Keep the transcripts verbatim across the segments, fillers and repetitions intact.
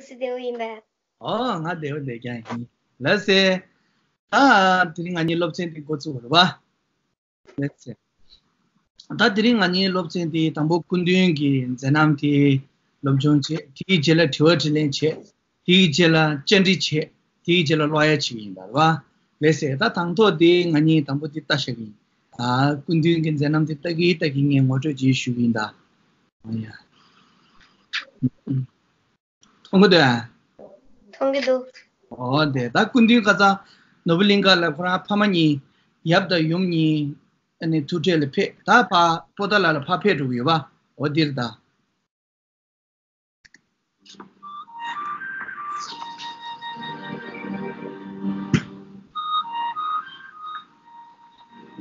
སུ་བདེ་བོ་ཡིན་པས། ཨོ་ང་བདེ་བོ་བདེ་རྐྱང་ཡིན། ལགས་སེ། ད་དེ་རིང་ང་གཉིས་སློབ་ཚན་འདི་འགོ་བཙུགས་པ་རེད་པ། ལགས་སེ། ད་དེ་རིང་ང་གཉིས་སློབ་ཚན་འདི་དང་པོ་སྐུ་མདུན་གྱི་མཛད་རྣམ་དེ་སློབ་སྦྱོང་བྱེད། དེའི་རྗེས་ལ་དྲི་བ་དྲིས་ལན་བྱེད། དེའི་རྗེས་ལ་བཅར་འདྲི་བྱེད། དེའི་རྗེས་ལ་ཀློག་ཡ་བྱེད་ཀྱི་ཡིན་པ་རེད་པ། ལགས་སེ། ད་དང་ཐོག་དེ་ང་གཉིས་དང་པོ་དེ་ལྟ་བྱ་གི་ཡིན། ཨ། སྐུ་མདུན་གྱི་མཛད་རྣམ་དེ་ལྟ་གིན་ལྟ་གིན་ངས་ངོ་སྤྲོད་ཅིག་ཞུ་གི་ཡིན་ད། ཨ་ཡ། མཐོང་གི་འདུག་ཨ། མཐོང་གི་འདུག་ཨོ་དེ་ད་སྐུ་མདུན་ཁ་སང་ནོར་བུ་གླིང་ག་ལ་ཁོ་རང་ཕ་མ་གཉིས། ཡབ་དང་ཡུམ་གཉིས། ཨ་ནི་ཐུག་འཕྲད་ལ་ཕེབས། ད་ཕ་པོ་ཏཱ་ལ་ལ་ཕར་ཕེབས་འགྲོ་གི་ཡོད་པ། ཨོ་འདིར་ད།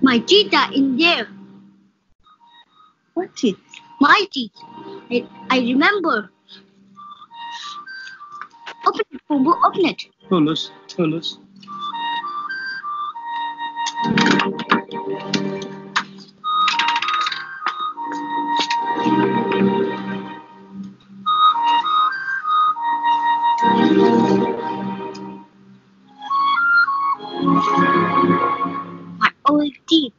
My teeth are in there. What teeth? My teeth. I, I remember. Open it, Pumbu, open it. Tell us, tell us. My old teeth.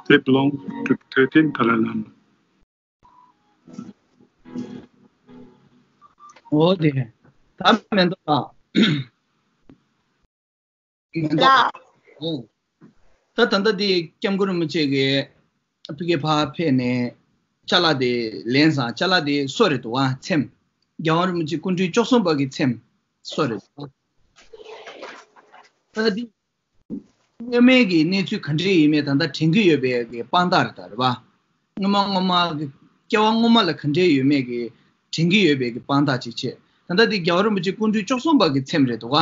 Trip long, trip thirteen, Dalai Lama. ཨོ་དེ། ད་མེ་ཏོག་ལགས། མེ་ཏོག་ལགས། ཨོ། ད་ད་ལྟ་དེ་སྐྱབས་མགོན་རིན་པོ་ཆེ་གིས་ཕ་གིར་ཕར་ཕེབས་ནས་ཅ་ལག་དེ་ལེན་སོང་། ཅ་ལག་དེ་སོ་རེད་འདུག་པ། ཚེམས། རྒྱལ་བ་རིན་པོ་ཆེ་སྐུ་ཕྲེང་བཅུ་གསུམ་པ་གི་ཚེམས་སོ་རེད་འདུག་པ། ད་དེ། སྔོན་མའི་གི་གནས་ཚུལ་ག་འདྲས་ཡིན་མིན་ད་ལྟ་དྲན་གྱི་ཡོད་པའི་གི་དཔང་རྟགས་རེད་ད། རེད་པ། སྔོན་མ་སྔོན་མ་གི་སྐྱེ་བ་སྔོན་མ་ལ་ག་འདྲས་ཡོད་མེད་གི་དྲན་གྱི་ཡོད་པའི་གི་དཔང་རྟགས་ཅིག་བྱས། ད་ལྟ་འདི་རྒྱལ་བ་རིན་པོ་ཆེ་སྐུ་ཕྲེང་བཅུ་གསུམ་པ་གི་ཚེམས་རེད་འདུག་ག།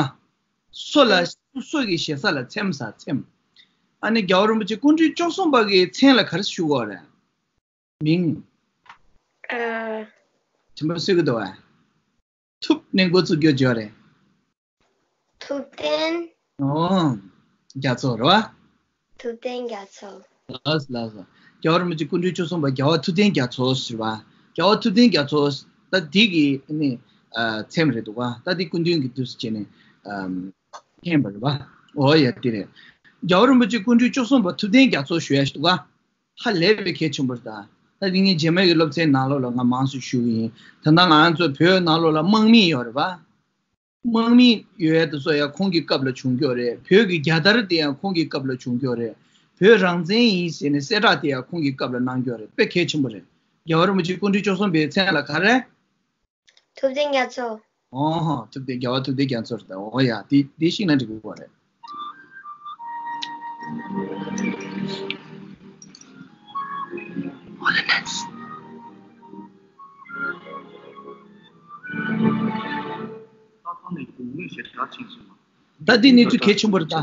སོ་ལ། སོ་གི་ཞེ་ས་ལ་ཚེམས་ཟེར། ཚེམས། ཨ་ནི་རྒྱལ་བ་རིན་པོ་ཆེ་སྐུ་ཕྲེང་བཅུ་གསུམ་པ་གི་མཚན་ལ་ག་རེ་ཞུ་དགོས་རེད། མིང་། ཨ། དྲན་པ་གསོས་ཀྱི་འདུག་པ། ཐུབ་ནས་འགོ་བཙུགས་རྒྱུ་བརྗོད་རེད། ཐུབ་བསྟན། ཨོ། རྒྱ་མཚོ་རེད་པ། ཐུབ་བསྟན་རྒྱ་མཚོ། ལགས་སོ་ལགས་སོ། རྒྱལ་བ་རིན་པོ་ཆེ་སྐུ་ཕྲེང་བཅུ་གསུམ་པ་རྒྱལ་བ་ཐུབ་བསྟན་རྒྱ་མཚོ་ཟེར་བ། རྒྱལ་བ་ཐུབ་བསྟན་རྒྱ་མཚོ། ད་འདི་གི་ནི་ཨ་མཚན་རེད་འདུག་པ། ད་འདི་སྐུ་མདུན་གྱི་དུས་སུ་བྱས་ནས་ཨ་མཁྱེན་པ་རེད་པ། ཨོ་ཡ་དེ་རེད། རྒྱལ་བ་རིན་པོ་ཆེ་སྐུ་ཕྲེང་བཅུ་གསུམ་པ་ཐུབ་བསྟན་རྒྱ་མཚོ་ཞུ་ཡ་ཞིག་འདུག་ག། ཧ་ལས་པའི་གལ་ཆེན་པོ་རེད་ད། ད་དེ་ངས་རྗེས་མའི་གི་སློབ་ཚན་ནང་ལོགས་ལ་ང་མང་སུ་ཞུ་གི་ཡིན། ད་ལྟ་ང་ཚོ་བོད་ནང་ལོགས་ལ་དམག་མི་ཡོད་རེད་པ། དམག་མི་ཡོད་ཡ་དེ་ཚོ་ཡང་ཁོང་གི་སྐབས་ལ་བྱུང་ཀྱོག་རེད། བོད་ཀྱི་རྒྱལ་དར་དེ་ཡང་ཁོང་གི་སྐབས་ལ་བྱུང་ཀྱོག་རེད། བོད་རང་བཙན་ཡིན་ཟེར་ནས་གསལ་བསྒྲགས་དེ་ཡང་ཁོང་གི་སྐབས་ལ་གནང་ཀྱོག་རེད། དཔེ་གལ་ཆེན་པོ་རེད། རྒྱལ་བ་རིན་པོ་ཆེ་སྐུ་ཕྲེང་བཅུ་གསུམ་པའི་མཚན་ལ་ག་རེ། ཐུབ་བསྟན་རྒྱ་མཚོ། ཨོ་ཧོ། ཐུབ་བསྟན། རྒྱལ་བ་ཐུབ་བསྟན་རྒྱ་མཚོ་རེད་ད། ཨོ་ཡ། དེ་དེ་ཤེས་ན་འགྲིག་གི་རེད། ད་འདི་གནས་ཚུལ་གལ་ཆེན་པོ་རེད་ད།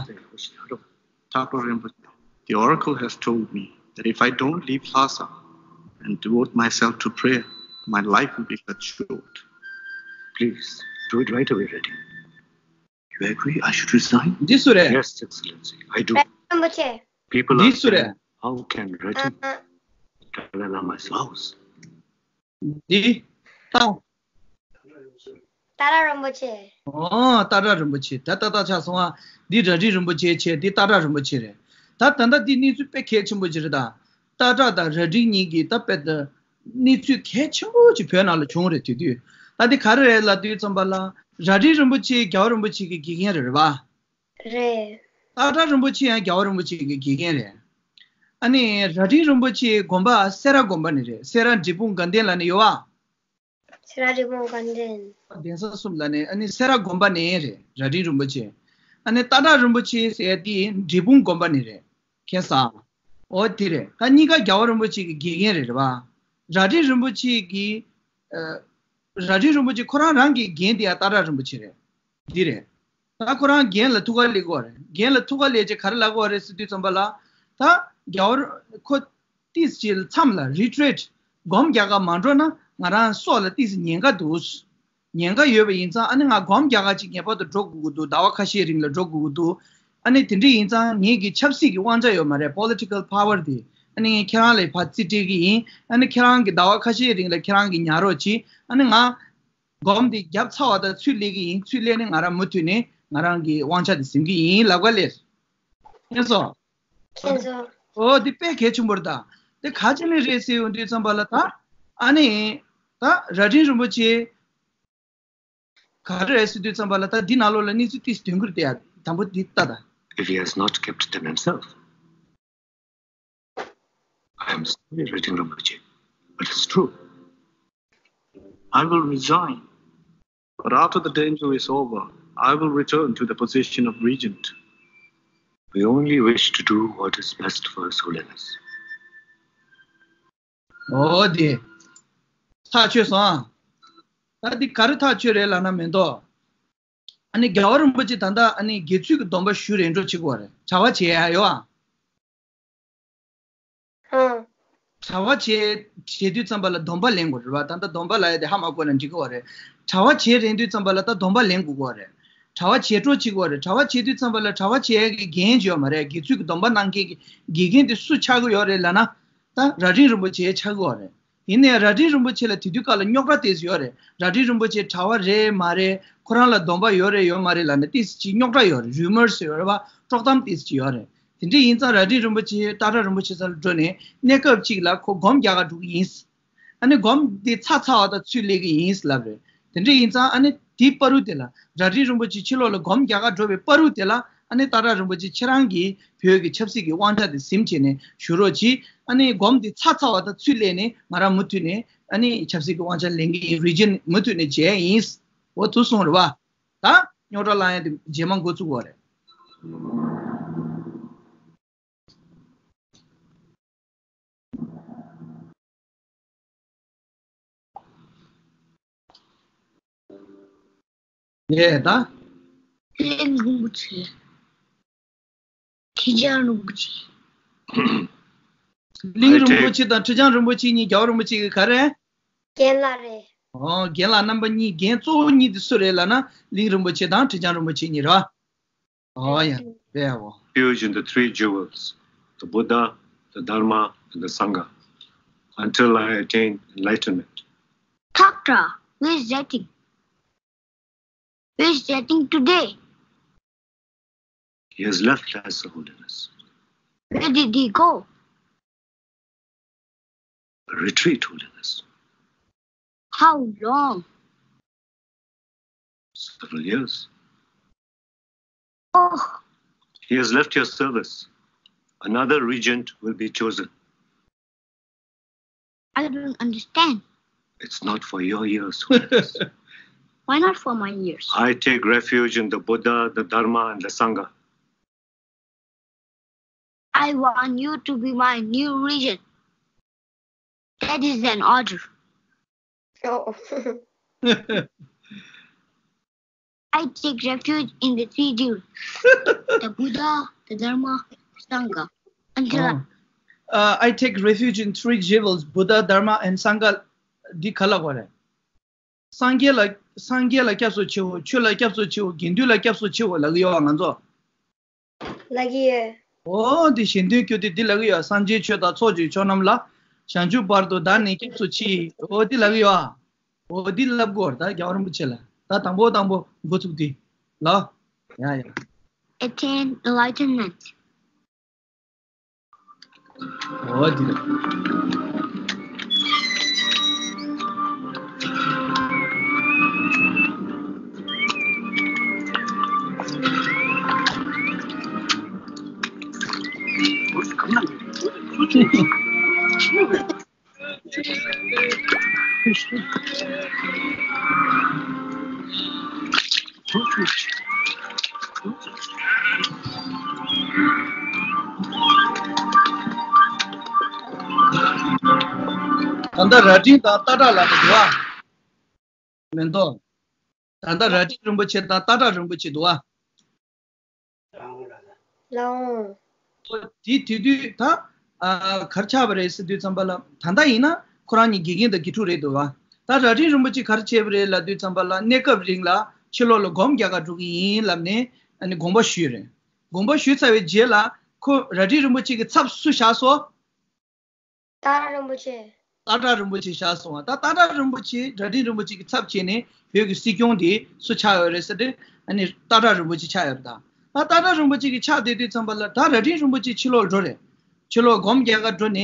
Thakur Rinpoche, the oracle has told me that if I don't leave Lhasa and devote myself to prayer, my life will be cut short. Please, do it right away, Reddy. You agree I should resign? འདི་སུ་རེད། Yes, Excellency, I do. རིན་པོ་ཆེ། People are འདི་སུ་རེད། Saying, how can Reddy, ཨ། Dalai Lama's house? འདི། ད། ཏཱ་ར་རིན་པོ་ཆེ། ཨོ། ཏཱ་ར་རིན་པོ་ཆེ། ད་ཏག་ཏག་ཆགས་སོང་ཨ། འདི་རལ་གྲི་རིན་པོ་ཆེ་བྱས། འདི་ཏཱ་ར་རིན་པོ་ཆེ་རེད། ད་ད་ལྟ་འདི་གནས་ཚུལ་དཔེ་གལ་ཆེན་པོ་ཅིག་རེད་ད། ཏཱ་ར་དང་རལ་གྲི་གཉིས་ཀྱི་ད་དཔེ་ད་གནས་ཚུལ་གལ་ཆེན་པོ་ཅིག་བོད་ནང་ལ་བྱུང་རེད་དེ་དུས། ད་འདི་ག་རེ་རེད་ལབ་དུས་ཙམ་པ་ལ། རལ་གྲི་རིན་པོ་ཆེ་རྒྱལ་བ་རིན་པོ་ཆེ་གི་དགེ་རྒན་རེད། རེད་པ། རེད། ཏཱ་ར་རིན་པོ་ཆེ་ཡང་རྒྱལ་བ་རིན་པོ་ཆེ་གི་དགེ་རྒན་རེད། ཨ་ནི་རལ་གྲི་རིན་པོ་ཆེ་དགོན་པ་སེ་ར་དགོན་པ་ནས་རེད། སེ་ར་འབྲས་སྤུངས་དགའ་ལྡན་ལ་ནི་ཡོད་པ། སེ་ར་འབྲས་སྤུངས་དགའ་ལྡན། གདན་ས་གསུམ་ལ་ནི། ཨ་ནི་སེ་ར་དགོན་པ་ནས་རེད། རལ་གྲི་རིན་པོ་ཆེ། ཨ་ནི་ཏཱ་ར་རིན་པོ་ཆེ་ཟེར་དེ་འབྲས་སྤུངས་དགོན་པ་ནས་རེད། མཁྱེན་སོང་། འོ་དེ་རེད། ད་གཉིས་ཀ་རྒྱལ་བ་རིན་པོ་ཆེ་གི་དགེ་རྒན་རེད། རེད་པ། རལ་གྲི་རིན་པོ་ཆེ་གི། ཨ། རལ་གྲི་རིན་པོ་ཆེ་ཁོ་རང་རང་གི་རྒན་དེ་ཡང་ཏཱ་ར་རིན་པོ་ཆེ་རེད། འདི་རེད། ད་ཁོ་རང་རྒན་ལ་ཐུགས་ཁ་ལེགས་ཀྱི་ཡོད་རེད། རྒན་ལ་ཐུགས་ཁ་ལེགས་བྱས་ག་རེ་ལབ་ཀྱི་ཡོད་རེད་ཟེར་དུས་ཙམ་པ་ལ། ད་རྒྱལ་བ་ཁོ་ཏིས་ཅིག་མཚམས་ལ་རི་ཊི་རིཊ་སྒོམ་རྒྱག་ག་མ་འགྲོ་ན་ང་རང་སྲོག་ལ་ཏིས་ཉེན་ཁ་འདུག་ཉེན་ཁ་ཡོད་པ་ཡིན་ཙང་། ཨ་ནི་ང་སྒོམ་རྒྱག་ག་ཅིག་ངེས་པར་དུ་འགྲོ་དགོས་ཀྱི་འདུག་ཟླ་བ་ཁ་ཤས་རིང་ལ་འགྲོ་དགོས་ཀྱི་འདུག་ཨ་ནི་དེ་འདྲ་ཡིན་ཙང་ངེད་ཀྱི་ཆབ་སྲིད་ཀྱི་དབང་ཆ་ཡོད་མ་རེད། པོ་ལི་ཊི་ཀལ་པ་ཝར་དེ་ ཨ་ནི་ངས་ཁྱེད་རང་ལ་ཕར་རྩིས་སྤྲད་ཀྱི་ཡིན། ཨ་ནི་ཁྱེད་རང་གི་ཟླ་བ་ཁ་ཤས་རིང་ལ་ཁྱེད་རང་གིས་ཉར་རོགས་གྱིས། ཨ་ནི་ང་སྒོམ་འདི་བརྒྱབ་ཚར་བ་དང་ཚུར་སླེབས་ཀྱི་ཡིན། ཚུར་སླེབས་ནས་ང་རང་མུ་མཐུད་ནས་ང་རང་གི་དབང་ཆ་འདི་ཟིན་གྱི་ཡིན་ལབ་ག་ལེ། མཁྱེན་སོང་། མཁྱེན་སོང་། ཨོ་འདི་དཔེ་གལ་ཆེན་པོ་རེད་ད། དེ་ག་ཅི་ནས་རེད་ཟེར་ཡོང་དུས་ཙམ་པ་ལ་ད། ཨ་ནི། ད་རྭ་སྒྲེང་རིན་པོ་ཆེ། ག་རེ་རེད་ཟེར་དུས་ཙམ་པ་ལ་ད་འདི་ནང་ལོགས་ལ་གནས་ཚུལ་ཏིས་དོན་ཁུར་དེ་ཡ་དང་པོ་འདི་ལྟ་ད། If he has not kept them himself, I am sorry, Rajin Rinpoche, but it's true. I will resign. But after the danger is over, I will return to the position of regent. We only wish to do what is best for His Holiness. ཨོ་དེ། ཐག་ཆོད་སོང་ཨ། ད་འདི་ག་རེ་ཐག་ཆོད་རེད་ལབ་ན་མེ་ཏོག་ཨ་ནི་རྒྱལ་བ་རིན་པོ་ཆེ་ད་ལྟ་ཨ་ནི་དགེ་ཚུལ་གྱི་སྡོམ་པ་ཞུ་རན་འགྲོ་བྱེད་དགོས་རེད། གྲྭ་པ་བྱེད་ཡ་ཡོད་ཨ། ཧང་། གྲྭ་པ་བྱེད་བྱེད་དུས་ཙམ་པ་ལ་སྡོམ་པ་ལེན་དགོས་རེད་བ། ད་ལྟ་སྡོམ་པ་ལབ་ཡ་དེ་ཧ་མ་གོ་ན་འགྲིག་གི་བ་རེད། གྲྭ་པ་བྱེད་རན་དུས་ཙམ་པ་ལ་ད་སྡོམ་པ་ལེན་དགོས་གི་བ་རེད། གྲྭ་པ་བྱེད་འགྲོ་བྱེད་དགོས་བ་རེད། གྲྭ་པ་བྱེད་དུས་ཙམ་པ་ལ་གྲྭ་པ་བྱེད་ཡ་གི་འགན་ཅིག་ཡོད་མ་རེད། དགེ་ཚུལ་གྱི་སྡོམ་པ་གནང་མཁན་གྱི་དགེ་རྒན་དེ་སུ་ཆགས་ཀྱི་ཡོད་རེད་ལབ་ན། ད་རྭ་སྒྲེང་རིན་པོ་ཆེ་ཆགས་ཀྱི་ཡོད་རེད། ཡིན་ནའི་རྭ་སྒྲེང་རིན་པོ་ཆེ་ལ་དེ་དུས་སྐབས་ལ་རྙོག་དྲ་ཏོག་ཙམ་ཡོད་རེད། རྭ་སྒྲེང་རིན་པོ་ཆེ་གྲྭ་པ་རེད་མ་རེད། ཁོ་རང་ལ་སྡོམ་པ་ཡོད་རེད་ཡོད་མ་རེད་ལབ་ནས་ཏོག་ཙམ་ཅིག་རྙོག་དྲ་ཡོད་རེད། རུ་མར་ཟེར་ཡོད་རེད་བ། དཀྲོག་གཏམ་ཏོག་ཙམ་ཅིག་ཡོད་རེད། དེ་འདྲ་ཡིན་ཙང་རྭ་སྒྲེང་རིན་པོ་ཆེ་སྟག་བྲག་རིན་པོ་ཆེ་སར་འགྲོ་ནས་གནས་སྐབས་གཅིག་ལ་ཁོ་སྒོམ་རྒྱག་ག་འགྲོ་གི་ཡིན། ཨ་ནི་སྒོམ་འདི་ཚར་ཚར་བ་དང་ཚུར་སླེབས་ཀྱི་ཡིན་ལབ་རེད། དེ་འདྲ་ཡིན་ཙང་ཨ་ནི་དེའི་བར་དུ་དེ་ལ་རྭ་སྒྲེང་རིན་པོ་ཆེ་ཕྱི་ལོགས་ལ་སྒོམ་རྒྱག་ག་འགྲོ་བའི་བར་དུ་དེ་ལ་ཨ་ནི་སྟག་བྲག་རིན་པོ་ཆེ་ཁྱེད་རང་གིས་བོད་ཀྱི་ཆབ་སྲིད་ཀྱི་དབང་ཆ་དེ་ཟིན་བྱས་ནས་བཞུགས་རོགས་གྱིས། ཨ་ནི་སྒོམ་འདི་ཚར་ཚར་བ་དང་ཚུར་སླེབས་ནས་ང་རང་མུ་མཐུད་ནས་ཨ་ནི་ཆབ་སྲིད་ཀྱི་དབང་ཆ་ལེན་གྱི་ཡིན། རིག་གཞུང་མུ་མཐུད་ནས་བྱས་ཡིན། འོ་དུ་སོང་རེད་བ། ད་རྙོག་དྲ་ལངས་ཡ་དེ་རྗེས་མ་འགོ་ཚུགས་པ་རེད། ཡས་ད། གླིང་རིན་པོ་ཆེ། ཁྲི་བྱང་རིན་པོ་ཆེ། གླིང་རིན་པོ་ཆེ་དང་ཁྲི་བྱང་རིན་པོ་ཆེ་གཉིས་རྒྱལ་བ་རིན་པོ་ཆེ་གི་ག་རེ། རྒན་ལགས་རེད། ཨོ་རྒན་ལགས་རྣམ་པ་གཉིས། རྒན་གཙོ་བོ་གཉིས་དེ་སུ་རེད་ལབ་ན་གླིང་རིན་པོ་ཆེ་དང་ཁྲི་བྱང་རིན་པོ་ཆེ་གཉིས་རེད་བ། ཨོ་ཡ། དཔེ་ཡག་པོ། Refuge in the three jewels, the Buddha, the Dharma, and the Sangha, until I attain enlightenment. Doctor, where is Jating? Where is Jating today? He has left, Lesser Holiness. Where did he go? A retreat, Holiness. How long? Several years. Oh. He has left your service. Another regent will be chosen. I don't understand. It's not for your ears, Holiness. Why not for my ears? I take refuge in the Buddha, the Dharma, and the Sangha. I want you to be my new regent. That is an order. Oh. I take refuge in the three jewels, the Buddha, the Dharma, the Sangha. Until I Oh. Uh, I take refuge in three jewels, Buddha, Dharma, and Sangha. འདི་ག་ལ་གོ་རེད། སངས་རྒྱས་ལ་སངས་རྒྱས་ལ་སྐྱབས་སུ་མཆིའོ། ཆོས་ལ་སྐྱབས་སུ་མཆིའོ། དགེ་འདུན་ལ་སྐྱབས་སུ་མཆིའོ་ལབ་ཀྱི་ཡོད་པ་ང་ཚོ། ལབ་ཀྱི་ཡོད། འོ་འདི་གཞན་དོན་བསྐྱེད་དེ་འདི་ལབ་ཀྱི་ཡོད། སངས་རྒྱས་ཆོས་དང་ཚོགས་ཀྱི་མཆོག་རྣམས་ལ། བྱང་ཆུབ་བར་དུ་བདག་ནི་སྐྱབས་སུ་མཆི། འོ་འདི་ལབ་ཀྱི་ཡོད། འོ་འདི་ལབ་དགོས་རེད་ད་རྒྱལ་བ་རིན་པོ་ཆེ་ལ། ད་དང་པོ་དང་པོ་འགོ་ཚུགས་འདི་ལ། ཡ་ཡ། Attain enlightenment. འོ་འདི་རེད། ད་ལྟ་རྭ་སྒྲེང་དང་སྟག་བྲག་ལབ་པ་འདུག་ཨ། མེ་ཏོག་ད་ལྟ་རྭ་སྒྲེང་རིན་པོ་ཆེ་དང་སྟག་བྲག་རིན་པོ་ཆེ་འདུག་ཨ། ལའོ། དེ་དེ་དུས་ད་ཨ་གར་ཆགས་པ་རེད་ཟེར་དུས་ཙམ་པ་ལ་ད་ལྟ་ཡིན་ན་ཁོ་རང་གཉིས་དགེ་རྒན་དང་དགེ་ཕྲུག་རེད་འདུག་བ། ད་རྭ་སྒྲེང་རིན་པོ་ཆེ་གར་བྱས་པ་རེད་ལབ་དུས་ཙམ་པ་ལ་གནས་སྐབས་རིང་ལ་ཕྱི་ལོགས་ལ་སྒོམ་རྒྱག་ག་འགྲོ་གི་ཡིན་ལབ་ནས་ཨ་ནི་དགོངས་པ་ཞུས་རེད། དགོངས་པ་ཞུས་ཚར་བའི་རྗེས་ལ་ཁོ་རྭ་སྒྲེང་རིན་པོ་ཆེ་གི་ཚབ་སུ་བཞག་སོང་། ཏཱ་ལའི་རིན་པོ་ཆེ། སྟག་བྲག་རིན་པོ་ཆེ་བཞག་སོང་བ། ད་སྟག་བྲག་རིན་པོ་ཆེ་སྒྲ་སྒྲེང་རིན་པོ་ཆེ་གི་ཚབ་བྱས་ནས་བོད་ཀྱི་སྲིད་སྐྱོང་དེ་སུ་ཆགས་ཡོད་རེད་ཟེར་ཏེ། ཨ་ནི་སྟག་བྲག་རིན་པོ་ཆེ་ཆགས་ཡོད་རེད། ད་ད་སྟག་བྲག་རིན་པོ་ཆེ་གི་ཆགས་བསྡད་དུས་ཙམ་པ་ལ། ད་རྭ་སྒྲེང་རིན་པོ་ཆེ་ཕྱི་ལོགས་འགྲོ་རེད། ཕྱི་ལོགས་སྒོམ་རྒྱག་ག་འགྲོ་ནས་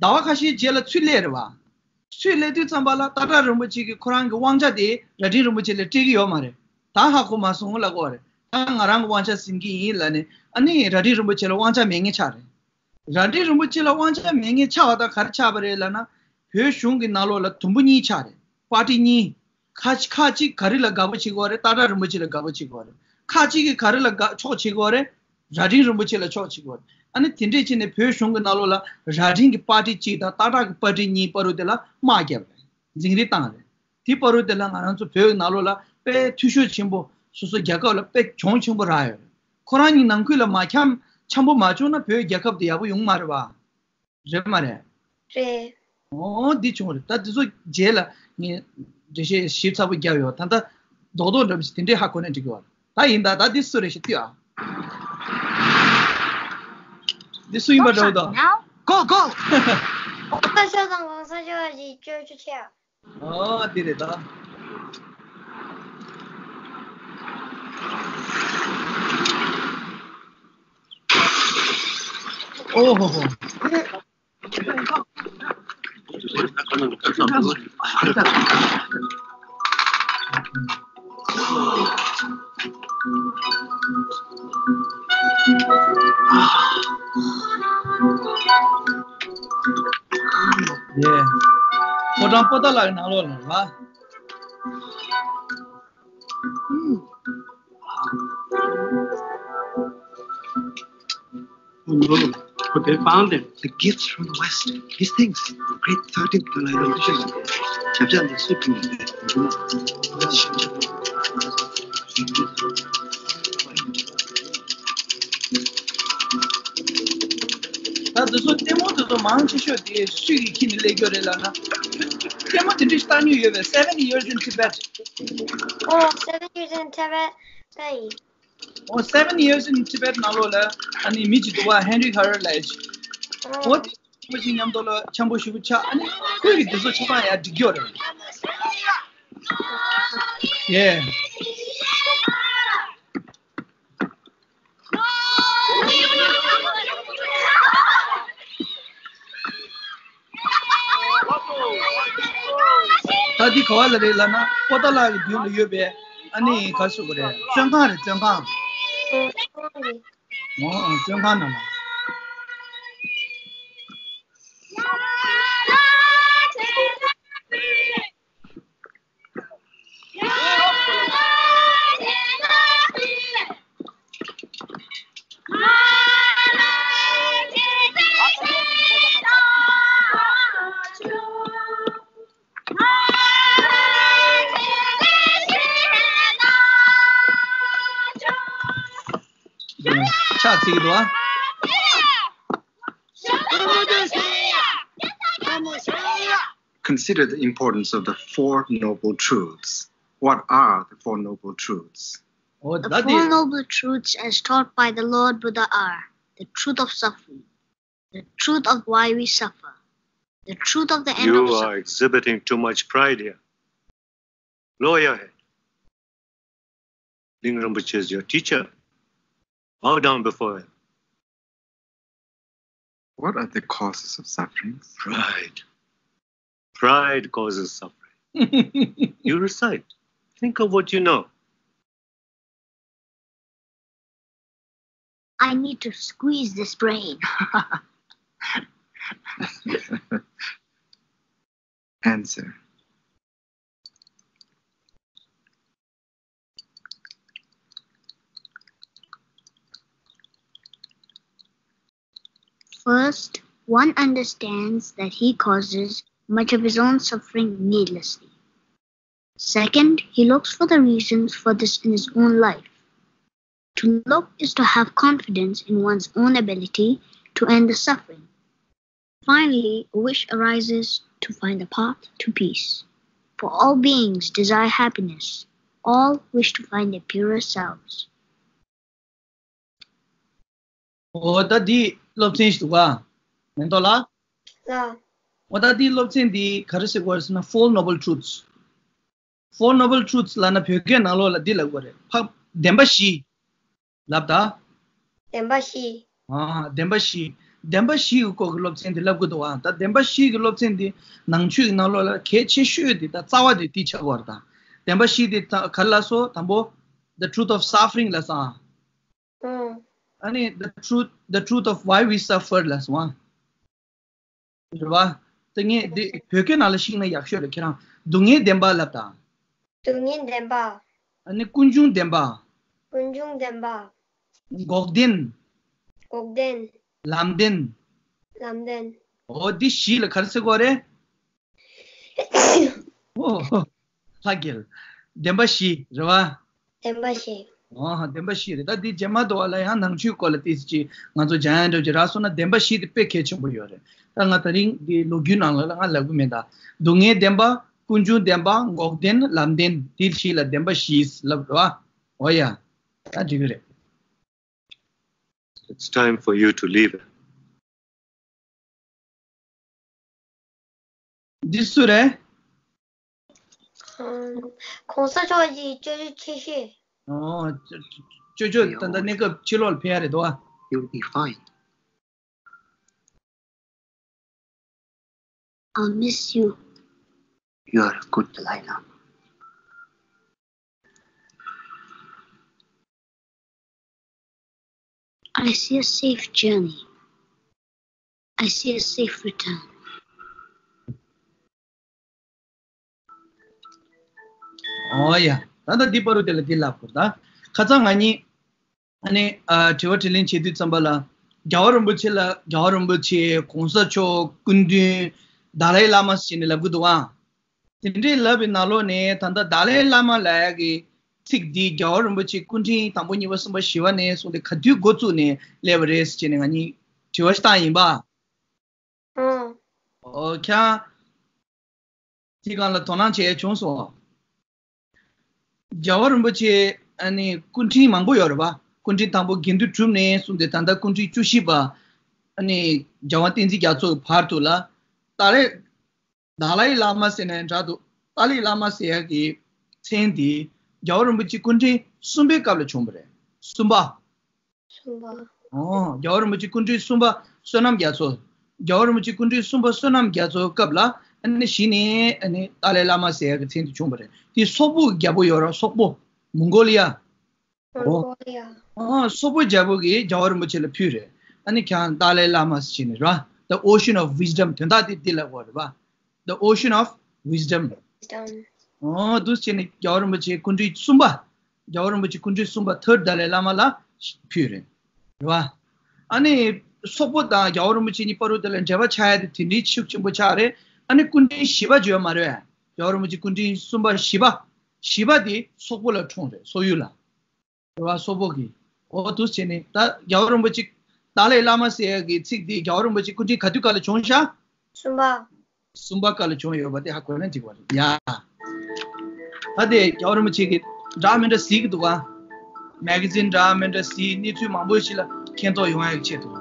ཟླ་བ་ཁ་ཤས་རྗེས་ལ་ཚུར་སླེབས་རེད་བ། ཚུར་སླེབས་དུས་ཙམ་པ་ལ་སྟག་བྲག་རིན་པོ་ཆེ་གིས་ཁོ་རང་གི་དབང་ཆ་དེ་རྭ་སྒྲེང་རིན་པོ་ཆེ་ལ་སྤྲད་ཀྱི་ཡོད་མ་རེད། ད་ཧ་གོ་མ་སོང་ལབ་ཀྱི་ཡོད་རེད། ད་ང་རང་གི་དབང་ཆ་ཟིན་གྱི་ཡིན་ལབ་ནས། ཨ་ནི་རྭ་སྒྲེང་རིན་པོ་ཆེ་ལ་དབང་ཆ་མེད་མཁན་ཆགས་རེད། རྭ་སྒྲེང་རིན་པོ་ཆེ་ལ་དབང་ཆ་མེད་མཁན་ཆགས་པ་དང་ག་རེ་ཆགས་པ་རེད་ལབ་ན། བོད་གཞུང་གི་ནང་ལོགས་ལ་དུམ་བུ་གཉིས་ཆགས་རེད། པར་ཊི་གཉིས། ཁ་ཅིག་ཁ་ཅིག་ག་རེ་ལ་དགའ་པོ་བྱེད་ཀྱི་ཡོད་རེད། སྟག་བྲག་རིན་པོ་ཆེ་ལ་དགའ་པོ་བྱེད་ཀྱི་ཡོད་རེད། ཁ་ཅིག་གིས་ག་རེ་ལ་དགའ་ཕྱོགས་བྱེད་ཀྱི་ཡོད་རེད། རྭ་སྒྲེང་རིན་པོ་ཆེ་ལ་ཕྱོགས་བྱེད་ཀྱི་ཡོད་རེད། ཨ་ནི་དེ་འདྲས་བྱས་ནས་བོད་གཞུང་གི་ནང་ལོགས་ལ་རྭ་སྒྲེང་གི་པར་ཊི་གཅིག་དང་སྟག་བྲག་གི་པར་ཊི་གཉིས་བར་དུ་དེ་ལ་དམག་བརྒྱབ་རེད། འཛིང་རེས་བཏང་རེད། དེ་བར་དུ་དེ་ལ་ང་རང་ཚོ་བོད་ནང་ལོགས་ལ་དཔེ་འཐུས་ཤོར་ཆེན་པོ། སོ་སོ་རྒྱལ་ཁབ་ལ་དཔེ་གྱོང་ཆེན་པོ་རག་ཡོད་རེད། ཁོ་རང་གཉིས་ནང་ཁུལ་ལ་མ་འཆམ་འཆམ་པོ་མ་བྱུང་ན་བོད་རྒྱལ་ཁབ་དེ་ཡག་པོ་ཡོང་མ་རེད་བ། རེད་མ་རེད། རེད། འོ་འདི་བྱུང་རེད། ད་འདི་ཚོ་རྗེས་ལ་ངས་འགྲེལ་བཤད་ཞིབ་ཚགས་པོ་བརྒྱབ་ཡོད། ད་ལྟ་རྡོག་རྡོག་འདྲ་པོ་ཞིག་དེ་འདྲས་ཧ་གོ་ན་འགྲིག་གི་བ། ད་ཡིན་ད། ད་འདི་སུ་རེད་ཤི་ལྟོས་ཨ། འདི་སུ་ཡིན་པ་འདྲ་བོ་དང་། Go, go! གོང་ས་མཆོག་དང་གོང་ས་མཆོག་གི་སྐྱོན་བརྗོད་ཆེ་ཨ། ཨོ་དེ་རེད་ད། ཨོ་ཧོ་ཧོ། ཡེ། ཕོ་བྲང་པོ་ཏཱ་ལ་གི་ནང་ལོགས་ལ་རེད་བ། Oh no, but they found them. The gifts from the West. These things. Great thirteenth Dalai Lama. ད་དེ་ཚོ་ལྟད་མོ་དེ་ཚོ་མང་ཆེ་ཤོས་དེ་སུས་ཀྱིས་ཁྱེར་ནས་སླེབས་ཡོད་རེད་ལབ་ན། ལྟད་མོ་དེ་འདྲ་ཞིག་ལྟ་མྱོང་ཡོད་པས། Seven Years in Tibet. Oh, Seven Years in Tibet. ལྟ་ཡིན། Oh, Seven Years in Tibet ནང་ལོགས་ལ་ཨ་ནི་མི་གཅིག་འདུག་བ། Henry Harel ལབ་ཡ་ཅིག་འོ་དེ་ཁྱེད་ཀྱི་མཉམ་དུ་ལ་འཆམ་པོ་ཞེ་པོ་ཆགས། ཨ་ནི་ཁོས་ཀྱིས་དེ་ཚོ་ཆ་ཚང་ཡར་སྒྲིག་གི་ཡོད་རེད། ཡེ། ད་འདི་ག་བ་ལ་རེད་ལབ་ན། པོ་ཏཱ་ལ་གི་མདུན་ལ་ཡོད་པའི་ཨ་ནི་ག་རེ་ཟེར་དགོས་རེད། བཙོན་ཁང་རེད། བཙོན་ཁང་། ཨོ། བཙོན་ཁང་ནང་ལ། ཕྱག་འཚལ་གྱི་འདུག་ཨ། Consider the importance of the Four Noble Truths. What are the Four Noble Truths? Oh, the Four Noble Truths as taught by the Lord Buddha are the truth of suffering, the truth of why we suffer, the truth of the end of suffering. You are exhibiting too much pride here. Lower your head. Ling Rinpoche is your teacher. Bow down before him. What are the causes of suffering? Pride. Pride causes suffering. You recite. Think of what you know. I need to squeeze this brain. Answer. First, one understands that he causes much of his own suffering needlessly. Second, he looks for the reasons for this in his own life. To look is to have confidence in one's own ability to end the suffering. Finally, a wish arises to find the path to peace. For all beings desire happiness. All wish to find their purer selves. ཨོ་ད་འདི་སློབ་ཚན་ཞིག་འདུག་ག་མེ་ཏོག་ལགས། ལགས། འོ་ད་འདིའི་སློབ་ཚན་འདི་ག་རེ་ཟེར་དགོས་རེད་ཟེར་ན། Four Noble Truths. Four Noble Truths ལབ་ན་བོད་སྐད་ནང་ལོགས་ལ་འདི་ལབ་དགོས་རེད། ཕ་བདེན་པ་བཞི་ལབ་ད། བདེན་པ་བཞི། ཨ། བདེན་པ་བཞི། བདེན་པ་བཞི་གི་སྐོར་གྱི་སློབ་ཚན་འདི་ལབ་དགོས་འདུག་ཨ། ད་བདེན་པ་བཞི་གི་སློབ་ཚན་འདི་ནང་ཆོས་ཀྱི་ནང་ལོགས་ལ་གལ་ཆེ་ཤོས་འདི་ད་རྩ་བ་འདི་འདི་ཆགས་ཀྱི་ཡོད་རེད་ད། བདེན་པ་བཞི་འདི་ད་ག་རེ་ལབ་སོང་། དང་པོ། The truth of suffering ལབ་སོང་ཨ། ཨང་། ཨ་ནི་the truth, the truth of why we suffer ལབ་སོང་ཨ། རེད་པ། ད་ངས་འདི་བོད་སྐད་ནང་ལ་ཤེས་ན་ཡག་ཤོས་རེད། ཁྱེད་རང་སྡུག་བསྔལ་བདེན་པ་ལབ་དང་། སྡུག་བསྔལ་བདེན་པ། ཨ་ནི་ཀུན་འབྱུང་བདེན་པ། ཀུན་འབྱུང་བདེན་པ། འགོག་བདེན། འགོག་བདེན། ལམ་བདེན། ལམ་བདེན། འོ་འདི་བཞི་ལ་ག་རེ་ཟེར་དགོས་རེད། ཨོ། ལྷ་རྒྱལ། བདེན་པ་བཞི་རེད་པ། བདེན་པ་བཞི། ཨོ། བདེན་པ་བཞི་རེད། ད་འདི་རྗེས་མ་དུ་བ་ལ་ཡང་ནང་ཆོས་སྐོར་ལ་ཏོག་ཙམ་ཅིག་ང་ཚོ་སྦྱང་ཡ་འདྲ་ཅིག་རག་སོང་ན། བདེན་པ་བཞི་དེ་དཔེ་གལ་ཆེན་པོ་ཡོད་རེད། ད་ང་དེ་རིང་འདི་ལོ་རྒྱུས་ནང་ལ་ང་ལབ་གི་མེད་ད། སྡུག་བསྔལ་བདེན་པ། ཀུན་འབྱུང་བདེན་པ། འགོག་བདེན། ལམ་བདེན། འདི་བཞི་ལ་བདེན་པ་བཞི་ལབ་རེད་པ། འོ་ཡ། ད་འགྲིག་གི་རེད། It's time for you to leave. འདི་སུ་རེད། ཨམ། གོང་ས་མཆོག་གི་སྤྱོད་ཕྱོགས་ཆེ་ཤོས། ཨོ། སྤྱོད་ཕྱོགས་ད་ལྟ་གནས་སྐབས་ཕྱི་ལོགས་ལ་ཕེབས་ཡ་རེད་དོ། You'll be fine. I'll miss you. You are a good Dalai Lama. I see a safe journey. I see a safe return. ཨོ་ཡ། ད་ལྟ་འདི་བར་དུ་དེ་ལ་འདི་ལབ་དགོས་ད། ཁ་སང་ང་གཉིས་ཨ་ནི་ཨ་དྲི་བ་དྲིས་ལན་བྱེད་དུས་ཙམ་པ་ལ། རྒྱལ་བ་རིན་པོ་ཆེ་ལ། རྒྱལ་བ་རིན་པོ་ཆེ། གོང་ས་མཆོག་སྐུ་མདུན། ཏཱ་ལའི་བླ་མ་ཟེར་ནས་ལབ་གི་འདུག་ཨ། དེ་འདྲའི་ལབ་པའི་ནང་ལོགས་ནས་ད་ལྟ་ཏཱ་ལའི་བླ་མ་ལབ་ཡ་གི་ཚིག་འདི་རྒྱལ་བ་རིན་པོ་ཆེ་སྐུ་ཕྲེང་དང་པོ་གཉིས་པ་གསུམ་པ་བཞི་པ་ནས་བཟུང་སྟེ་ག་དུས་འགོ་བཙུགས་ནས་སླེབས་པ་རེད་ཟེར་ནས་ང་གཉིས་དྲི་བ་ཞིག་བཏང་ཡིན་པ། ཨང་། ཨོ། ཁྱེད་རང་དེ་སྒང་ལ་དོ་སྣང་བྱས་བྱུང་སོང་། རྒྱལ་བ་རིན་པོ་ཆེ་ཨ་ནི་སྐུ་ཕྲེང་མང་པོ་ཡོད་རེད་པ། སྐུ་ཕྲེང་དང་པོ་དགེ་འདུན་གྲུབ་ནས་བཟུང་སྟེ་ད་ལྟ་སྐུ་ཕྲེང་བཅུ་བཞི་པ་ཨ་ནི་རྒྱལ་དབང་བསྟན་འཛིན་རྒྱ་མཚོ་གི་བར་དུ་ལ། ཏཱ་ལའི། ཏཱ་ལའི་བླ་མ་ཟེར་ནའི་འདྲ་འདུག་ཏཱ་ལའི་བླ་མ་ཟེར་ཡ་གི་མཚན་དེ་རྒྱལ་བ་རིན་པོ་ཆེ་སྐུ་ཕྲེང་གསུམ་པའི་སྐབས་ལ་བྱུང་བ་རེད། གསུམ་པ། གསུམ་པ། ཨོ། རྒྱལ་བ་རིན་པོ་ཆེ་སྐུ་ཕྲེང་གསུམ་པ་བསོད་ནམས་རྒྱ་མཚོ། རྒྱལ་བ་རིན་པོ་ཆེ་སྐུ་ཕྲེང་གསུམ་པ་བསོད་ནམས་རྒྱ་མཚོའི་སྐབས་ལ་ཨ་ནི་གཞི་ནས་ཨ་ནི་ཏཱ་ལའི་བླ་མ་ཟེར་ཡ་གི་མཚན་དེ་བྱུང་བ་རེད། དེ་སོག་པོ་གི་རྒྱལ་པོ་ཡོད་རེད། སོག་པོ། མོང་གོ་ལི་ཡ། མོང་གོ་ལི་ཡ། ཨོ། སོག་པོ་རྒྱལ་པོ་གིས་རྒྱལ་བ་རིན་པོ་ཆེ་ལ་ཕུལ་རེད། ཨ་ནི་ཁྱེད་རང་ཏཱ་ལའི་བླ་མ་ཟེར་ནས་རེད་པ། The Ocean of Wisdom དོན་དག་དེ་འདི་ལ་གོ་རེད་པ། The Ocean of Wisdom. Wisdom. ཨོ། འདུག་སེ་བྱས་ནས་རྒྱལ་བ་རིན་པོ་ཆེ་སྐུ་ཕྲེང་གསུམ་པ། རྒྱལ་བ་རིན་པོ་ཆེ་སྐུ་ཕྲེང་གསུམ་པ་ཐར་ཌ་ཏཱ་ལའི་བླ་མ་ལ་ཕུལ་རེད། རེད་པ། ཨ་ནི་སོག་པོ་དང་རྒྱལ་བ་རིན་པོ་ཆེ་གཉིས་བར་དུ་དེ་ལ་འབྲེལ་བ་ཆགས་ཡ་དེ་དེ་འདྲའི་ཤུགས་ཆེན་པོ་ཆགས་རེད། ཨ་ནི་སྐུ་ཕྲེང་བཞི་པ་བརྗོད་མ་རེད། རྒྱལ་བ་རིན་པོ་ཆེ་སྐུ་ཕྲེང་གསུམ་པ་བཞི་པ། བཞི་པ་དེ་སོག་པོ་ལ་འཁྲུངས་རེད། སོག་ཡུལ་ལ། རེད་པ། སོག་པོ་གི། འོ། འདུག་སེ་བྱས་ནས་ད་རྒྱལ་བ་རིན་པོ་ཆེ་ཏཱ་ལའི་བླ་མ་ཟེར་ཡ་གི་ཚིག་དེ་རྒྱལ་བ་རིན་པོ་ཆེ་སྐུ་ཕྲེང་ག་དུས་སྐབས་ལ་བྱུང་ཤག་གསུམ་པ། གསུམ་པ་སྐབས་ལ་བྱུང་ཡོད་པ་དེ་ཧ་གོ་ན་འགྲིག་པ་རེད་ཡ། ད་དེ་རྒྱལ་བ་རིན་པོ་ཆེ་གིས་འདྲ་མི་འདྲ་གཟིགས་ཀྱི་འདུག་ག་མེ་ག་ཛིན་འདྲ་མི་འདྲ་གཟིགས། གནས་ཚུལ་མང་པོ་ཞིག་ལ་མཁྱེན་རྟོགས་ཡོང་ཡ་གི་ཆེད་དུ།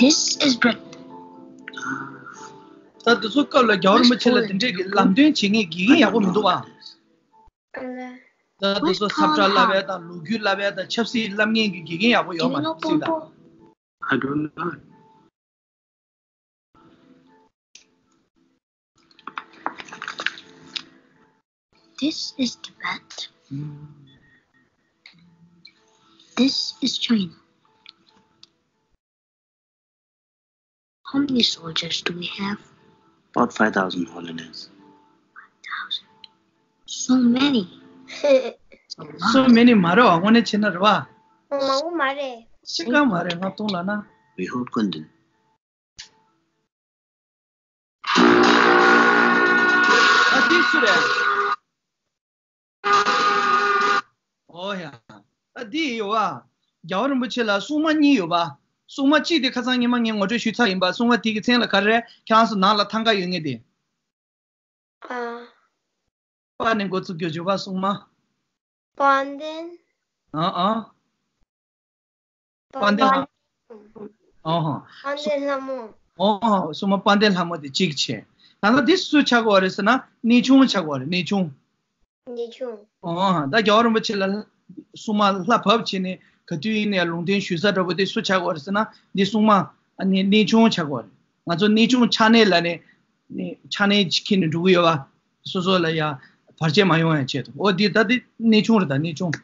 This is Britain. ད་དེ་ཚོ་སྐབས་ལ་རྒྱལ་བ་རིན་པོ་ཆེ་ལ་དེ་འདྲས་ཀྱི་ལམ་སྟོན་བྱེད་མཁན་དགེ་རྒན་ཡག་པོ་མི་འདུག་པ། ད་དེ་ཚོ་ས་བཀྲ་བསླབ་ཡ་དང་ལོ་རྒྱུས་བསླབ་ཡ་དང་ཆབ་སྲིད་བསླབ་མཁན་གྱི་དགེ་རྒན་ཡག་པོ་ཡོད་མ་རེད་སྲིད་ད། I don't know. This is Tibet. This is China. How many soldiers do we have? About five thousand, Holiness. Five thousand. So many. It's a lot. So many མ་རེད་པ། དངོས་གནས་བྱས་ན་རེད་པ། ཨོ། མང་པོ་མ་རེད། ཤི་ཀ་མ་རེད། ང་སྟོང་ལ་ན། We hold Kundin. ཨ། འདི་སུ་རེད། ཨོ་ཡ། ཨ། འདི་ཡོད་པ། རྒྱལ་བ་རིན་པོ་ཆེ་ལ་སྲུང་མ་གཉིས་ཡོད་པ། སྲུང་མ་གཅིག་དེ་ཁ་སང་ཉི་མ་ངས་ངོ་སྤྲོད་ཞུས་ཚར་ཡིན་པ། སྲུང་མ་དེ་གི་མཚན་ལ་ག་རེ་རེད། ཁྱེད་རང་ཚོ་ནང་ལ་ཐང་ག་ཡོད་ངེས་དེ། ཨ། པ་ནས་འགོ་བཙུགས་རྒྱུ་བརྗོད་པ་སྲུང་མ། པ་ནན། ཨ་ཨ། དཔལ་ལྡན་ལྷ་མོ། ཨོ་ཧོ། དཔལ་ལྡན་ལྷ་མོ། ཨོ་ཧོ། སྲུང་མ་དཔལ་ལྡན་ལྷ་མོ་དེ་གཅིག་བྱས། ད་ལྟ་འདི་སུ་ཆགས་ཀྱི་ཡོད་རེད་ཟེར་ན། གནས་ཆུང་ཆགས་ཀྱི་ཡོད་རེད། གནས་ཆུང་། གནས་ཆུང་། ཨོ་ཧོ། ད་རྒྱལ་བ་རིན་པོ་ཆེ་ལ་སྲུང་མ་ལྷ་བབས་བྱས་ནས་ག་དུས་ཡིན་ནའི་ལུང་བསྟན་ཞུ་ས་འདྲ་པོ་དེ་སུ་ཆགས་ཀྱི་ཡོད་རེད་ཟེར་ན། འདི་སྲུང་མ་ཨ་ནི་གནས་ཆུང་ཆགས་ཀྱི་ཡོད་རེད། ང་ཚོ་གནས་ཆུང་ཆགས་གནས་ལབ་ནས་ནི་ཆགས་གནས་ཅིག་འཁྱེར་ནས་འགྲོ་གི་ཡོད་པ། སོ་སོ་ལ་ཡ་བར་ཆད་མ་ཡོང་ཡ་ཆེད་དུ། འོ་འདི་ད་འདི་གནས་ཆུང་རེད། ད་གནས་ཆུང་།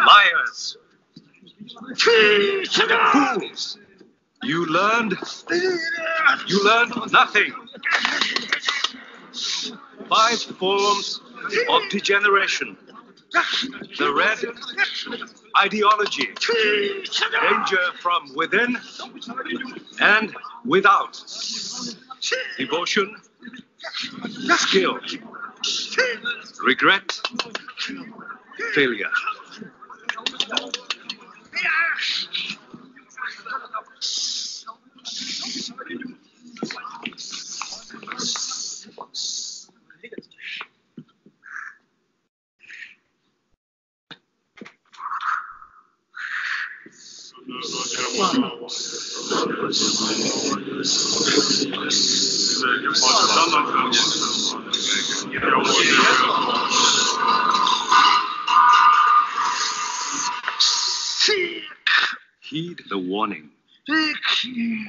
Liars. Fools. You learned, you learned nothing. Five forms of degeneration. The red ideology. Danger from within and without. Devotion, skill, regret, failure. Heed the warning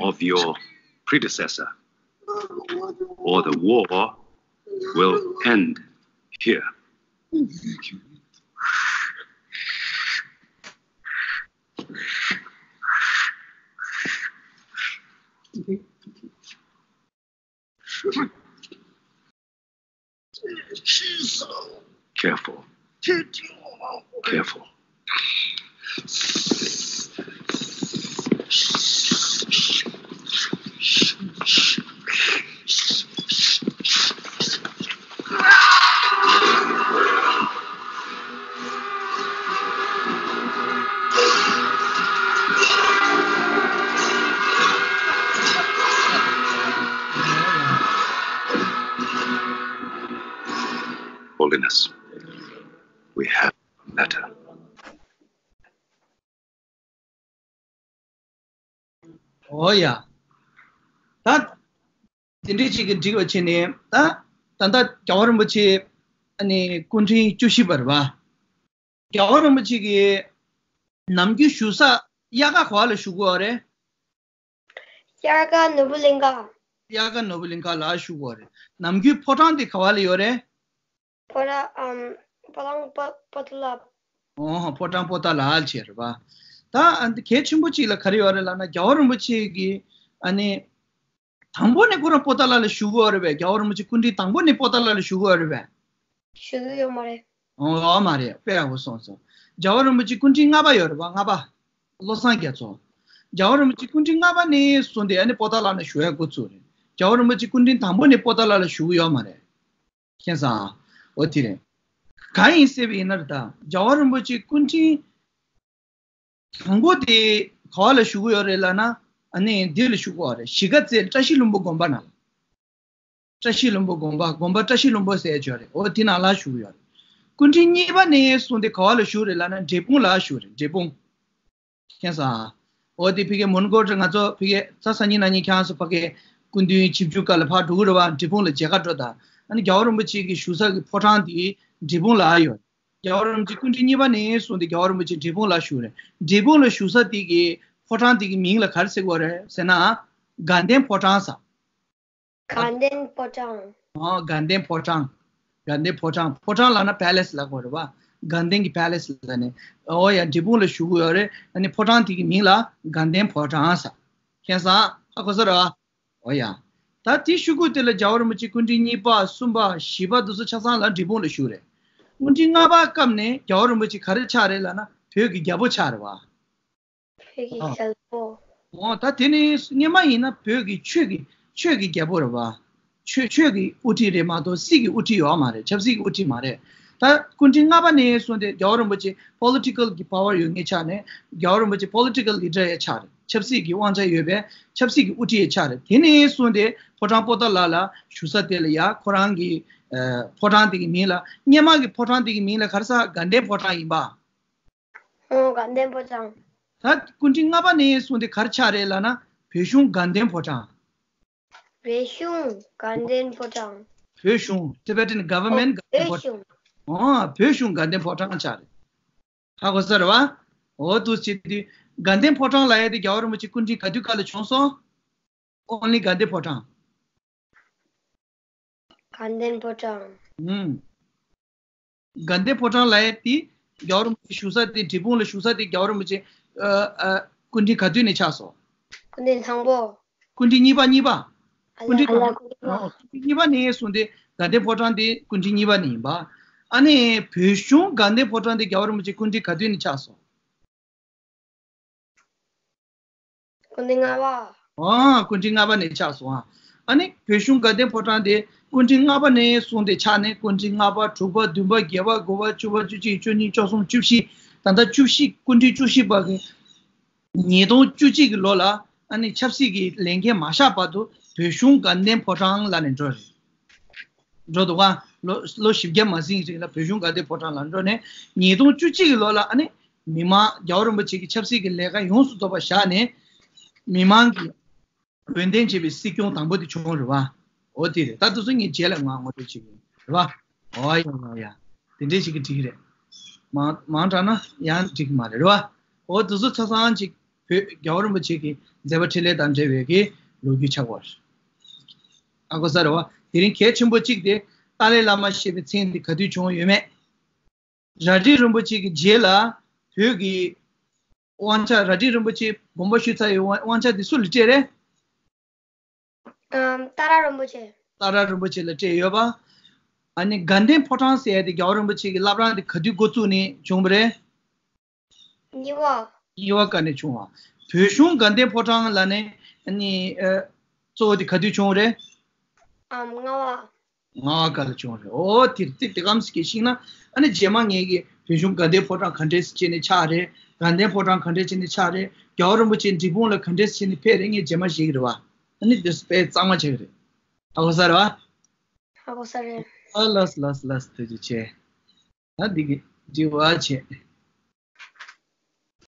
of your predecessor, or the war will end here. Careful. Careful. Holiness, we have a matter. ཨོ་ཡ། ད་དེ་འདྲའི་ཅིག་གི་འགྲིག་པ་བྱས་ནས། ད་ད་ལྟ་རྒྱལ་བ་རིན་པོ་ཆེ་ཨ་ནི་སྐུ་ཕྲེང་བཅུ་བཞི་པ་རེད་པ། རྒྱལ་བ་རིན་པོ་ཆེ་གི་ནམ་རྒྱུན་བཞུགས་ས་དབྱར་ཁ་ག་བ་ལ་བཞུགས་ཀྱི་ཡོད་རེད། དབྱར་ཁ་ནོར་བུ་གླིང་ག། དབྱར་ཁ་ནོར་བུ་གླིང་ག་ལ་བཞུགས་ཀྱི་ཡོད་རེད། ནམ་རྒྱུན་ཕོ་བྲང་དེ་ག་བ་ལ་ཡོད་རེད། ཕོ་བྲང་། ཨམ། ཕོ་བྲང་པོ་ཏཱ་ལ། ཨོ་ཧོ། ཕོ་བྲང་པོ་ཏཱ་ལ་བྱས་རེད་པ། ད་ཨ་ནི་གལ་ཆེན་པོ་གཅིག་ལ་ག་རེ་ཡོད་རེད་ལབ་ན། རྒྱལ་བ་རིན་པོ་ཆེ་གིས་ཨ་ནི་དང་པོ་ནས་ཁོ་རང་པོ་ཏཱ་ལ་ལ་བཞུགས་ཀྱི་ཡོད་རེད་པས། རྒྱལ་བ་རིན་པོ་ཆེ་སྐུ་ཕྲེང་དང་པོ་ནས་པོ་ཏཱ་ལ་ལ་བཞུགས་ཀྱི་ཡོད་རེད་པས། བཞུགས་ཀྱི་ཡོད་མ་རེད། ཨོ་ཡོད་མ་རེད། དཔེ་ཡག་པོ་གསུངས་སོང་། རྒྱལ་བ་རིན་པོ་ཆེ་སྐུ་ཕྲེང་ལྔ་པ་ཡོད་རེད་པ། ལྔ་པ། བློ་བཟང་རྒྱ་མཚོ། རྒྱལ་བ་རིན་པོ་ཆེ་སྐུ་ཕྲེང་ལྔ་པ་ནས་བཟུང་སྟེ་ཨ་ནི་པོ་ཏཱ་ལ་ན་བཞུགས་ཡ་འགོ་ཚུགས་རེད། རྒྱལ་བ་རིན་པོ་ཆེ་སྐུ་ཕྲེང་དང་པོ་ནས་པོ་ཏཱ་ལ་ལ་བཞུགས་ཡོད་མ་རེད། མཁྱེན་སོང་ཨ། འོ་དེ་རེད། གང་ཡིན་ཟེར་བ་ཡིན་ན་རེད། ད་རྒྱལ་བ་རིན་པོ་ཆེ་སྐུ་ཕྲེང་དང་པོ་དེ་ག་བ་ལ་བཞུགས་ཀྱི་ཡོད་རེད་ལབ་ན། ཨ་ནི་འདི་ལ་བཞུགས་ཀྱི་ཡོད་རེད། གཞིས་ཀ་རྩེ་བཀྲ་ཤིས་ལྷུན་པོ་དགོན་པ་ནང་ལ། བཀྲ་ཤིས་ལྷུན་པོ་དགོན་པ། དགོན་པ་བཀྲ་ཤིས་ལྷུན་པོ་ཟེར་ཡ་ཅིག་ཡོད་རེད། འོ་དེ་ནང་ལ་བཞུགས་ཀྱི་ཡོད་རེད། སྐུ་ཕྲེང་གཉིས་པ་ནས་བཟུང་སྟེ་ག་བ་ལ་བཞུགས་རེད་ལབ་ན། འབྲས་སྤུངས་ལ་བཞུགས་རེད། འབྲས་སྤུངས། མཁྱེན་སོང་ཨ། འོ་དེ་ཕ་གི་མོན་གྷོ་ང་ཚོ་ཕ་གི་ས་ས་གཉིས་ན་གཉིས་ཁྱང་སུ་ཕ་གི་སྐུ་མདུན་ཆིབས་བསྒྱུར་སྐབས་ལ་ཕར་འགྲོ་གི་རེད་པ། འབྲས་སྤུངས་ལ་མཇལ་ཁ་འགྲོ་དང་། ཨ་ནི་རྒྱལ་བ་རིན་པོ་ཆེ་གི་བཞུགས་ས་གི་ཕོ་བྲང་དེ་འབྲས་སྤུངས་ལ་ཡོད། རྒྱལ་བ་རིན་པོ་ཆེ་སྐུ་ཕྲེང་གཉིས་པ་ནས་བཟུང་སྟེ་རྒྱལ་བ་རིན་པོ་ཆེ་འབྲས་སྤུངས་ལ་བཞུགས་རེད། འབྲས་སྤུངས་ལ་བཞུགས་ས་དེ་གི་ཕོ་བྲང་དེ་གི་མིང་ལ་ག་རེ་ཟེར་གྱི་ཡོད་རེད་ཟེར་ན། དགའ་ལྡན་ཕོ་བྲང་ཟེར། དགའ་ལྡན་ཕོ་བྲང་། ཨོ། དགའ་ལྡན་ཕོ་བྲང་། དགའ་ལྡན་ཕོ་བྲང་། ཕོ་བྲང་ལབ་ན་པེ་ལེ་སི་ལབ་དགོས་རེད་པ། དགའ་ལྡན་གྱི་palace་ལ་ནས། འོ་ཡ། འབྲས་སྤུངས་ལ་བཞུགས་ཀྱི་ཡོད་རེད། ཨ་ནི་ཕོ་བྲང་དེ་གི་མིང་ལ་དགའ་ལྡན་ཕོ་བྲང་ཟེར། མཁྱེན་སོང་། ཧ་གོ་སོང་རེད་བ། འོ་ཡ། ད་དེ་ཤོད་དུས་དེ་ལ་རྒྱལ་བ་རིན་པོ་ཆེ་སྐུ་ཕྲེང་གཉིས་པ་གསུམ་པ་བཞི་པ་དེ་ཚོ་ཆ་ཚང་ལ་འབྲས་སྤུངས་ལ་བཞུགས་རེད། སྐུ་ཕྲེང་ལྔ་པའི་སྐབས་ནས་རྒྱལ་བ་རིན་པོ་ཆེ་ག་རེ་ཆགས་རེད་ལབ་ན། བོད་ཀྱི་རྒྱལ་པོ་ཆགས་རེད་བ། བོད་ཀྱི་ཨ། རྒྱལ་པོ། འོ་ད་དེ་ནི་སྔོན་མ་ཡིན་ན་བོད་ཀྱི་ཆོས་ཀྱི་ཆོས་ཀྱི་རྒྱལ་པོ་རེད་བ། ཆོས་ཆོས་ཀྱི་དབུ་ཁྲིད་རེད་མ་གཏོགས་སྲིད་ཀྱི་དབུ་ཁྲིད་ཡོད་མ་རེད། ཆབ་སྲིད་ཀྱི་དབུ་ཁྲིད་མ་རེད། ད་སྐུ་ཕྲེང་ལྔ་པ་ནས་བཟུང་སྟེ་རྒྱལ་བ་རིན་པོ་ཆེ་political་གྱི་power་ཡོད་མཁན་ཆགས་ནས། རྒྱལ་བ་རིན་པོ་ཆེ་political leader་ཡང་ཆགས་རེད། ཆབ་སྲིད་ཀྱི་དབང་ཆ་ཡོད་པའི་ཆབ་སྲིད་ཀྱི་དབུ་ཁྲིད་ཡང་ཆགས་རེད། དེ་ནས་བཟུང་སྟེ་ཕོ་བྲང་པོ་ཏཱ་ལ་ལ་བཞུགས་ས་དེ་ལ་ཡ་ཁོ་རང་གི་ཨ་ཕོ་བྲང་དེ་གི་མིང་ལ། སྔོན་མ་གི་ཕོ་བྲང་དེ་གི་མིང་ལ་ག་རེ་ཟེར། དགའ་ལྡན་ཕོ་བྲང་ཡིན་པ། ཨོ། དགའ་ལྡན་ཕོ་བྲང་། ད་སྐུ་ཕྲེང་ལྔ་པ་ནས་བཟུང་སྟེ་ག་རེ་ཆགས་རེད་ལབ་ན། བོད་གཞུང་དགའ་ལྡན་ཕོ་བྲང་། བོད་གཞུང་དགའ་ལྡན་ཕོ་བྲང་། བོད་གཞུང་། Tibetan Government་ཨོ། དགའ་ལྡན་བོད་ཕོ་བྲང་། གཞུང་། ཨོ། བོད་གཞུང་དགའ་ལྡན་ཕོ་བྲང་ཆགས་རེད། ཧ་གོ་སོང་རེད་བ། འོ་འདུག་བྱེད་དུས་དགའ་ལྡན་ཕོ་བྲང་ལབ་ཡ་དེ་རྒྱལ་བ་རིན་པོ་ཆེ་སྐུ་ཕྲེང་ག་དུས་སྐབས་ལ་བྱུང་སོང་། Only་དགའ་ལྡན་ཕོ་བྲང་། དགའ་ལྡན་ཕོ་བྲང་། ཨུམ། དགའ་ལྡན་ཕོ་བྲང་ལབ་ཡ་དེ་རྒྱལ་བ་རིན་པོ་ཆེ་བཞུགས་ས་དེ། འབྲས་སྤུངས་ལ་བཞུགས་ས་དེ་རྒྱལ་བ་རིན་པོ་ཆེ་ཨ་ཨ་སྐུ་ཕྲེང་ག་དུས་ནས་ཆགས་སོང་། སྐུ་ཕྲེང་དང་པོ། སྐུ་ཕྲེང་གཉིས་པ། གཉིས་པ། ཨ་ལ། སྐུ་ཕྲེང་ཨ་ལ། སྐུ་ཕྲེང་གཉིས་པ། ཨོ། སྐུ་ཕྲེང་གཉིས་པ་ནས་བཟུང་སྟེ་དགའ་ལྡན་ཕོ་བྲང་དེ་སྐུ་ཕྲེང་གཉིས་པ་ནས་ཡིན་པ། ཨ་ནི་བོད་གཞུང་དགའ་ལྡན་ཕོ་བྲང་དེ་རྒྱལ་བ་རིན་པོ་ཆེ་སྐུ་ཕྲེང་ག་དུས་ནས་ཆགས་སོང་། སྐུ་ཕྲེང་ལྔ་པ། ཨ། སྐུ་ཕྲེང་ལྔ་པ་ནས་ཆགས་སོང་ཨ། ཨ་ནི་བོད་གཞུང་དགའ་ལྡན་ཕོ་བྲང་དེ་སྐུ་ཕྲེང་ལྔ་པ་ནས་བཟུང་སྟེ་ཆགས་ནས། སྐུ་ཕྲེང་ལྔ་པ། དྲུག་པ། བདུན་པ། བརྒྱད་པ། དགུ་པ། བཅུ་པ། བཅུ་གཅིག། བཅུ་གཉིས། བཅུ་གསུམ། བཅུ་བཞི། ད་ལྟ་བཅུ་བཞི། སྐུ་ཕྲེང་བཅུ་བཞི་པ་གི་ཉིས་སྟོང་བཅུ་གཅིག་གི་ལོ་ལ། ཨ་ནི་ཆབ་སྲིད་ཀྱི་ལས་འགན་མ་བཞག་བར་དུ་བོད་གཞུང་དགའ་ལྡན་ཕོ་བྲང་ལབ་ནས་འགྲོ་རེད། འགྲོ་འདུག་ག་ལོ་ལོ་བཞི་བརྒྱ་མ་ཟིན་རིང་ལ་བོད་གཞུང་དགའ་ལྡན་ཕོ་བྲང་ལ་འགྲོ་ནས། ཉིས་སྟོང་བཅུ་གཅིག་གི་ལོ་ལ་ཨ་ནི་མི་མང་རྒྱལ་བ་རིན་པོ་ཆེ་གི་ཆབ་སྲིད་ཀྱི་ལས་ཀ་ཡོངས་སུ་རྫོགས་པ་བཞག་ནས། མི་མང་གི་འོས་འདེམས་བྱས་པའི་སྲིད་སྐྱོང་དང་པོ་དེ་བྱུང་རེད་བ། འོ་དེ་རེད། ད་དེ་ཚོ་ངས་རྗེས་ལ་ང་ངོ་སྤྲོད་བྱེད་ཀྱི་ཡིན། རེད་བ། འོ་ཡ་ཡ་ཡ། དེ་འདྲས་ཞིག་གི་འགྲིག་གི་རེད། མང་མང་དྲགས་ན་ཡང་འགྲིག་གི་མ་རེད། རེད་བ། འོ་དེ་ཚོ་ཆ་ཚང་ཅིག་བོད་རྒྱལ་བ་རིན་པོ་ཆེ་གི་མཛད་པ་འཕྲིན་ལས་དང་འབྲེལ་བའི་གི་ལོ་རྒྱུས་ཆགས་པ་རེད། ཨ་གོ་ས་རེད་བ། དེ་རིང་གལ་ཆེན་པོ་གཅིག་དེ་ཏཱ་ལའི་བླ་མ་ཞེས་པའི་མཚན་འདི་ག་དུས་བྱུང་ཡོད་མེད། རལ་གྲི་རིན་པོ་ཆེ་གི་རྗེས་ལ་བོད་ཀྱི་དབང་ཆ། རལ་གྲི་རིན་པོ་ཆེ་དགོངས་པ་ཞུས་ཚར་བའི་དབང་དབང་ཆ་འདི་སུ་ལ་སྤྲད་རེད། ཨམ། ཏཱ་ར་རིན་པོ་ཆེ། ཏཱ་ར་རིན་པོ་ཆེ་ལ་སྤྲད་ཡོད་པ། ཨ་ནི་དགའ་ལྡན་ཕོ་བྲང་ཟེར་ཡ་དེ་རྒྱལ་བ་རིན་པོ་ཆེ་གི་བླ་བྲང་དེ་ག་དུས་འགོ་བཙུགས་ནས་བྱུང་བ་རེད། གཉིས་པ། གཉིས་པ་སྐབས་ནས་བྱུང་བ། བོད་གཞུང་དགའ་ལྡན་ཕོ་བྲང་ལབ་ནས་ཨ་ནི་ཨ་གཙོ་བོ་དེ་ག་དུས་བྱུང་བ་རེད། ཨམ། ལྔ་པ། ལྔ་པ་སྐབས་ལ་བྱུང་བ་རེད། འོ་དེ་དེ་དེ་གམ་ཞིག་གི་ཤིང་ན། ཨ་ནི་རྗེས་མ་ངས་ཀྱི་བོད་གཞུང་དགའ་ལྡན་ཕོ་བྲང་ག་འདྲས་བྱས་ནས་ཆགས་རེད། དགའ་ལྡན་ཕོ་བྲང་ག་འདྲས་བྱས་ནས་ཆགས་རེད། རྒྱལ་བ་རིན་པོ་ཆེ་འབྲས་སྤུངས་ལ་ག་འདྲས་བྱས་ནས་ཕེབས་རེད། ངས་རྗེས་མ་ཞིག་རེད་བ། ཨ་ནི་དེ་དཔེ་གཙང་མ་བྱེད་ཀྱི་རེད། ཧ་གོ་ས་རེད་བ། ཧ་གོ་ས་རེད། ཨ་ལགས་ལགས་ལགས། ཐུགས་རྗེ་ཆེ། ད་འདི་གི་དྲི་བ་བྱས།